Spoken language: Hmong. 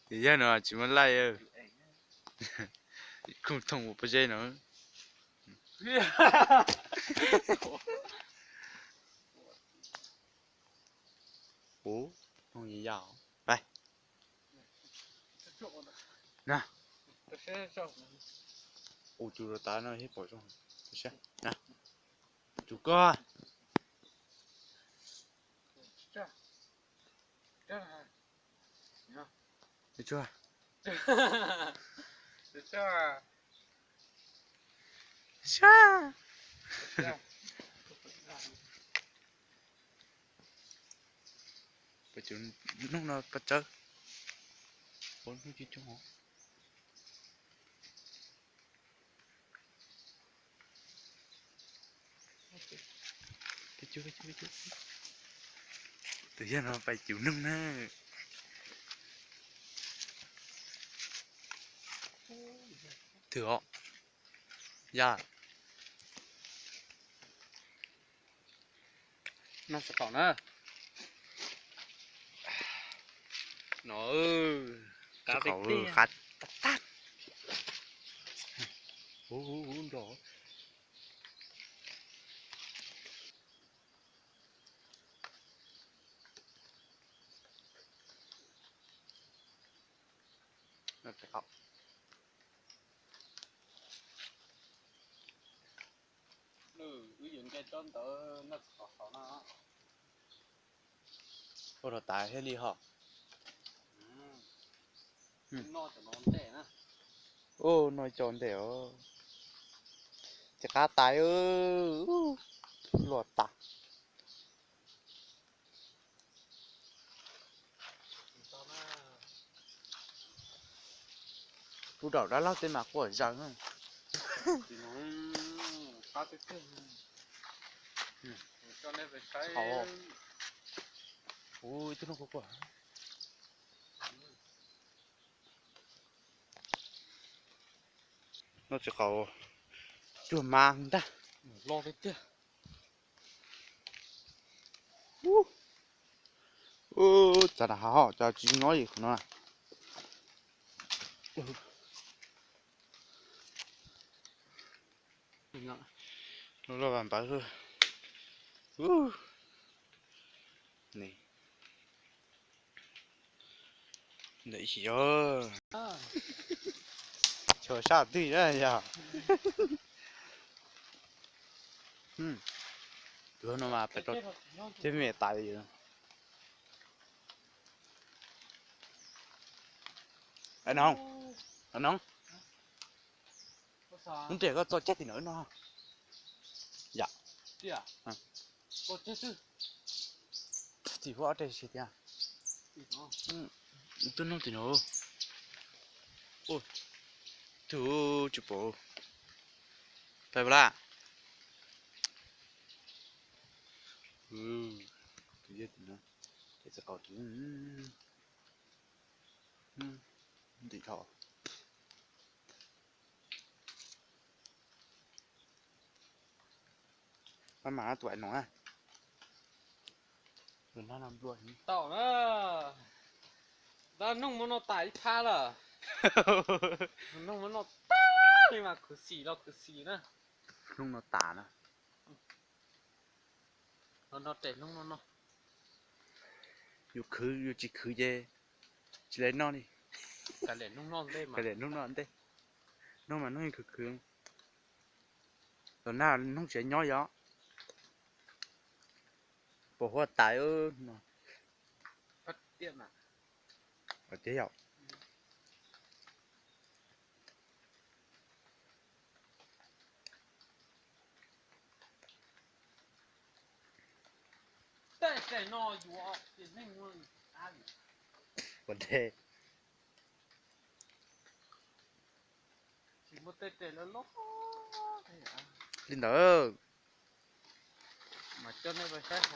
Tus yawg no tsis muaj laij, khoom thoom ua pob zeb no. Ub, noog ya ya. Na, ua cus rau tav no pom zoo. Cus koj. Peb cov noog no peb tsawb. Ua noog coob coob os. Tus yawg no pais cus noog na. Twg os? Ya. Noj tsis qaum na. No, qab tag tag. Ub, ub, ub, nrog. Wb yuav nce tsob ntawd noj qhov no. Ua rau tas thiaj li ho. Ub, noj co ntej os. Ces qab tas, luaj tas. Lub rau dab laug tej mas quaj zaws na. Ub, ib tug no quaj quaj. Noj tsis qaum, cuag mas ntag. Los tiag tiag. Txav nram hav, cov tsis nyob li qhov no. Loj loj vas npawv. Ntawm ib chim yog chaw sab twg na yog. Tus no mas peb rau tej me tais. Noog, noog, hnub tias koj txo ceg tim no no. Yam, tim huab ob reg si tiag. Tus noog tim no. Tus tsis pom. Pais pas laj. Tus yawg tim no, ces txawm qau tus ntim dhau. Pab mas tus ais no, tus no nplua tau na. Dab noog muab noj tas ib phab lawm. Noog muab noj tas li mas khuv xim los khuv xim na. Noog no tas na. Los nrog tes noog no no. Yus khwv yus tsis khwv ces tsis lawv noj li. Kav liam noog noj ntej mas. Kav liam noog noj ntej. Noog mas noog yeej khwv khwv. Los nag noog tsis nyob yom. Pos huab tais no. Tiag yom. Ua ntej. Li ntawd. Mas coj nej pais saib.